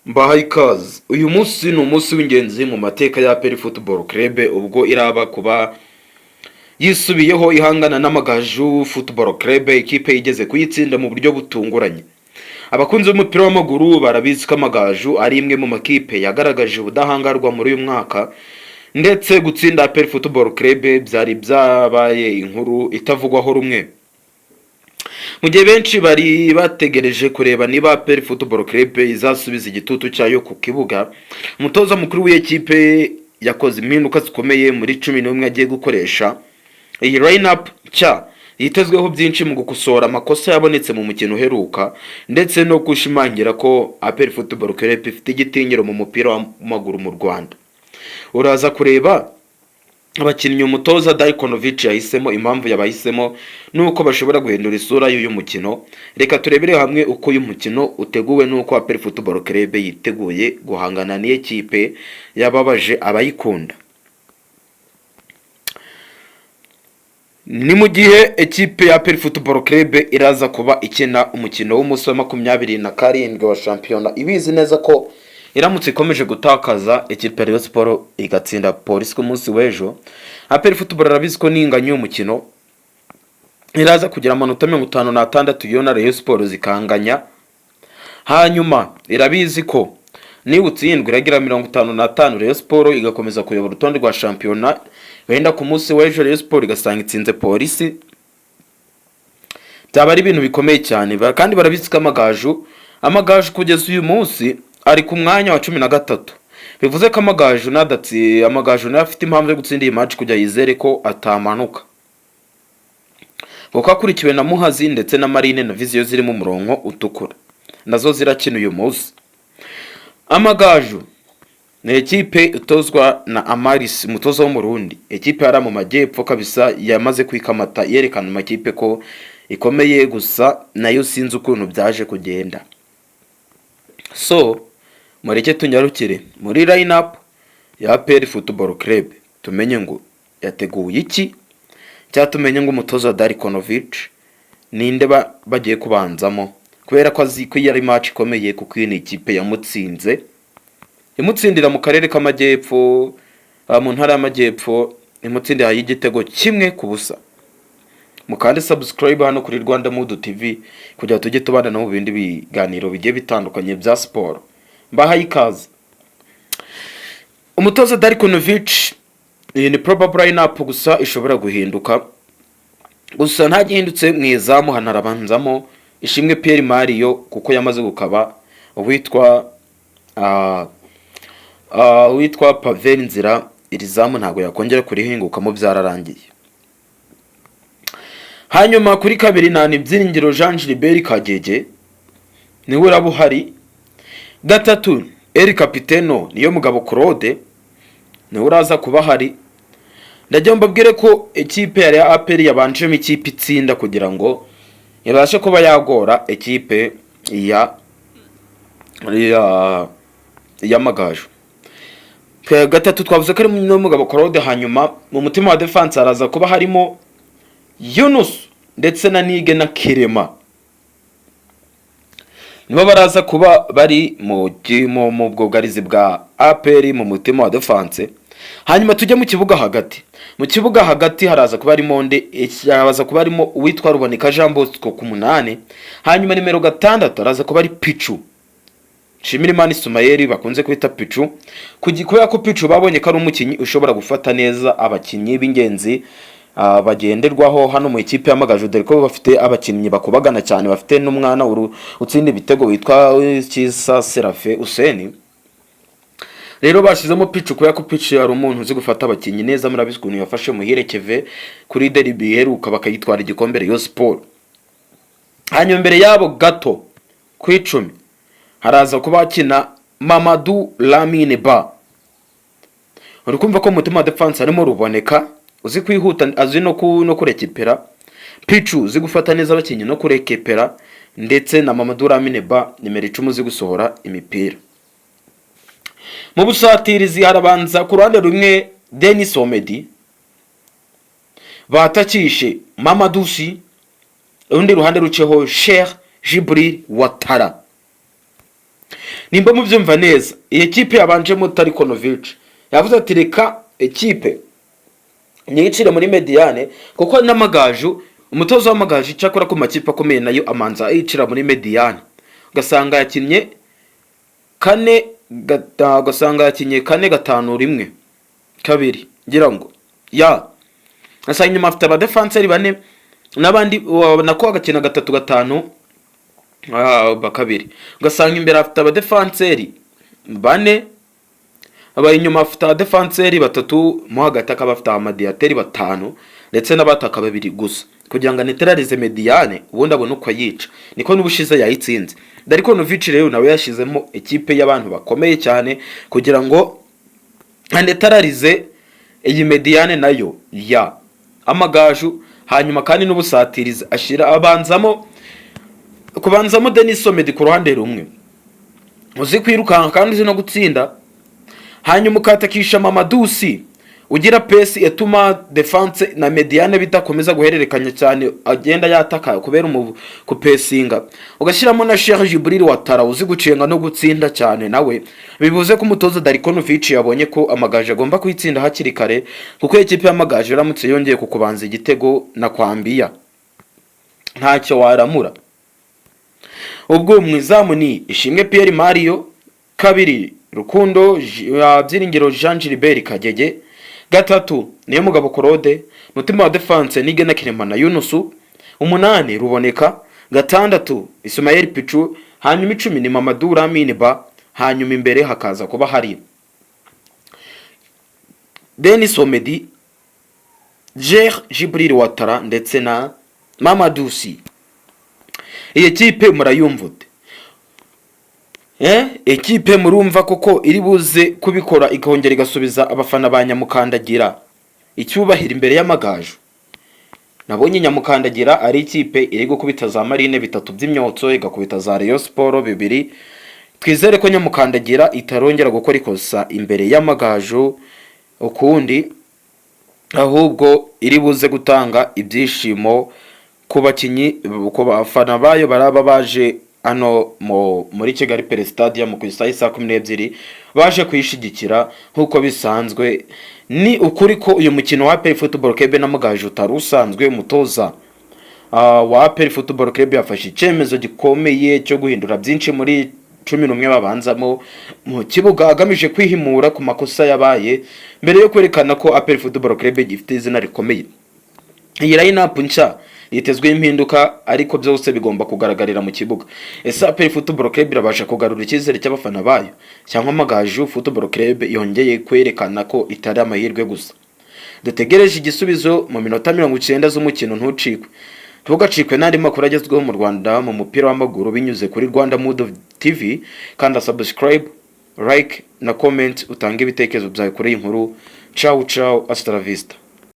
Mbahaye ikaze. Uyu munsi ni umunsi w'ingenzi mu mateka ya APR Football Club, ubwo iraba kuba yisubiyeho ihangana n'Amagaju Football Club, ikipe igeze kuyitsinda mu buryo butunguranye. Abakunzi b'umupira w'amaguru barabizi ko Amagaju ari imwe mu makipe yagaragaje ubudahangarwa muri uyu mwaka, ndetse gutsinda APR Football Club byari byabaye inkuru itavugwaho rumwe. Mu gihe benshi bari bategereje kureba niba APR Football Club izasubiza igitutu cyayo ku kibuga, umutoza mukuru w'iyi kipe yakoze impinduka zikomeye muri 11 agiye gukoresha. Iyi line-up nshya yitezweho byinshi mu gukosora amakosa yabonetse mu mukino uheruka, ndetse no gushimangira ko APR Football Club ifite igitinyiro mu mupira w'amaguru mu Rwanda. Uraza kureba abakinnyi umutoza Darko Novic yahisemo, impamvu yabahisemo nuko bashobora guhindura isura y'uyu mukino. Reka turebere hamwe uko uyu mukino uteguwe n'uko APR Football Club yiteguye guhangana n'iyi kipe yababaje abayikunda. Ni mu gihe ekipe ya APR Football Club iraza kuba ikina umukino w'umunsi wa 27 wa shampiyona, ibizi neza ko iramutse ikomeje gutakaza, ekipe ya Rayon Sports igatsinda Polisi ku munsi w'ejo, APR Football arabizi ko ninganya uyu mukino iraza kugira amanota 56, yo na Rayon Sports zikanganya. Hanyuma irabizi ko niba utsindwa iragira 55, Rayon Sports igakomeza kuyobora urutonde rwa shampiyona. Wenda ku munsi w'ejo Rayon Sports igasanga itsinze Polisi, byaba ari ibintu bikomeye cyane. Kandi barabizi ko Amagaju kugeza uyu munsi ari ku mwanya wa 13, bivuze ko Amagaju nadatsi Amagaju nayo afite impamvu yo gutsinda iyi match kugira yizere ko atamanuka, kuko akurikiwe na Muhazi ndetse na Marine na Vision ziri mu murongo utukura, nazo zirakina uyu munsi. Amagaju ni ekipe itozwa na Amaris, umutoza w'Umurundi, ekipe yari mu majyepfo kabisa, yamaze kwikamata yerekana amakipe ko ikomeye, gusa nayo sinzi ukuntu byaje kugenda. So mureke tunyarukire muri line up ya APR Football Club, tumenye ngo yateguye iki, cyangwa tumenye ngo umutoza Darko Novic ninde bagiye kubanzamo, kubera ko azi ko iyi ari match ikomeye, kuko iyi ni ikipe yamutsinze, imutsindira mu karere k'amajyepfo, mu ntara y'amajyepfo, imutsindira y'igitego 1-0. Mukande subscribe hano kuri Rwanda Mood TV kugira ngo tujye tubana no mu bindi biganiro bigiye bitandukanye bya siporo. Mbahaye ikaze. Umutoza Darko Novic, iyi ni probable line-up gusa ishobora guhinduka, gusa nta gihindutse mu izamu hanarabanzamo Ishimwe Pierre Mario, kuko yamaze gukaba uwitwa Pavel Nzira. Iri zamu ntabwo yakongera kurihingukamo, byararangiye. Hanyuma kuri kabiri nta Ibyiringiro Jean Gilbert Kagege, niwe uraba uhari. Gatatu, El Capitano niyo mugabo Claude, niwe uraza kuba ahari. Ndagira mbabwire ko ekipe ya APR yabanjemo ikipe itsinda kugira ngo ibashe kuba yagora ekipe ya y'Amagaju. Gatatu twavuze ko ari n'umugabo Claude. Hanyuma mu mutima wa defense haraza kuba harimo Yunus ndetse na Nige na Kirema, nibo baraza kuba bari mu bwugarizi bwa APR mu mutima wa defense. Hanyuma tujye mu kibuga hagati. Mu kibuga hagati haraza kuba harimo nde? Haraza kuba harimo uwitwa Ruboneka Jean Bosco ku 8. Hanyuma nimero 6 araza kuba ari Pichu Nshimirimana Ismael bakunze kwita Pichu, kubera ko Pichu babonye ko ari umukinnyi ushobora gufata neza abakinnyi b'ingenzi bagenderwaho hano mu ikipe y'Amagaju, dore ko bafite abakinnyi bakubagana cyane, bafite n'umwana utsinda ibitego witwa Cyiza Serafe Useni. Rero bashyizemo Pichu kubera ko Pichu ari umuntu uzi gufata abakinnyi neza. Murabizi ukuntu yafashe Muhire Keve kuri derby iheruka, bakayitwara igikombe Rayon Sport. Hanyuma imbere yabo gato ku 10 haraza kuba hakina Mamadou Lamine Ba. Uri kumva ko mu mutima wa defense harimo Ruboneka uzi kwihuta, azi no kurekipera, Pichu uzi gufata neza abakinnyi no kurekepera, ndetse na Mamadou Lamine Ba nimero 10 uzi gusohora imipira. Mu busatirizi harabanza ku ruhande rumwe Denis Omedi, batakishe Mamadou Sy, urundi ruhande ruceho Sheikh Jibril Watara. Nimba mubyumva neza, iyi ekipe yabanjemo Darko Novic yavuze ati: "Reka ekipe nyicire muri médiane," kuko n'Amagaju, umutoza w'Amagaju, icyakora ku makipe akomeye nayo amanza yicira muri médiane, ugasanga yakinnye kane ugasanga yakinnye 4-5-1-2, ngira ngo ya asanga inyuma afite abadefanseri bane n'abandi nako agakina 3-5 2, ugasanga imbere afite abadefanseri bane, aba inyuma afite abadefanseri batatu, mo hagati akaba afite abamadiyateri batanu ndetse n'abataka babiri gusa, kugira ngo aneterarize médiane, ubundi abone uko ayica. Niko n'ubushize yayitsinze. Darko Novic rero nawe yashyizemo ekipe y'abantu bakomeye cyane kugira ngo anetararize iyi médiane nayo ya Amagaju. Hanyuma kandi n'ubusatirizi ashyira abanzamo kubanzamo Denis Omedi ku ruhande rumwe, uzi kwirukanka kandi uzi no gutsinda, hanyuma ukatakisha Mamadou Sy ugira pace ituma défense na médiane bidakomeza guhererekanya cyane, agenda yataka kubera kupesinga, ugashyiramo na Cheikh Djibril Ouattara uzi gucenga no gutsinda cyane nawe. Bivuze ko umutoza Darko Novic yabonye ko Amagaju agomba kuyitsinda hakiri kare, kuko ikipe y'Amagaju iramutse yongeye kukubanza igitego na kwambiya ntacyo waramura. Ubwo mu izamu ni Ishimwe Pierre Mario, kabiri Rukundo Byiringiro Jean Gilbert Kagege, gatatu niyo Mugabo Claude, mutima wa défense Nigena Kiremana Yunusu, umunani Ruboneka, gatandatu Ismael Pichu, hanyuma 10 ni Mamadou Lamine Ba, hanyuma imbere hakaza kuba hari Denis Omedi, Cheikh Djibril Ouattara ndetse na Mamadou Sy. Iyi kipe murayumva ute? Ekipe murumva koko iri buze kubikora, ikongera igasubiza abafana ba Nyamukandagira icyubahiro imbere y'Amagaju? Nabonye Nyamukandagira ari ikipe iri gukubita za Marine bitatu by'imyotso, igakubita za Rayon Sport bibiri. Twizere ko Nyamukandagira itarongera gukora ikosa imbere y'Amagaju ukundi, ahubwo iri buze gutanga ibyishimo ku bakinnyi, ku bafana bayo baraba baje hano muri Kigali Pele Stadium ku isaha saa 12, baje kuyishyigikira nk'uko bisanzwe. Ni ukuri ko uyu mukino wa APR Football Club na Mugaju utari usanzwe. Umutoza wa APR Football Club yafashe icyemezo gikomeye cyo guhindura byinshi muri 11 babanzamo mu kibuga, agamije kwihimura ku makosa yabaye mbere yo kwerekana ko APR Football Club gifite izina rikomeye. Iyi line-up nshya yitezweho impinduka, ariko byose bigomba kugaragarira mu kibuga. Ese APR Football Club irabasha kugarura icyizere cy'abafana bayo, cyangwa Amagaju Football Club yongeye kwerekana ko itari amahirwe gusa? Dutegereje igisubizo mu minota 90 z'umukino. Ntucikwe, ntugacikwe n'andi makuru agezweho mu Rwanda mu mupira w'amaguru binyuze kuri Rwanda Mood TV. Kanda subscribe, like na comment, utange ibitekerezo byawe kuri iyi nkuru. Ciao ciao, hasta la vista.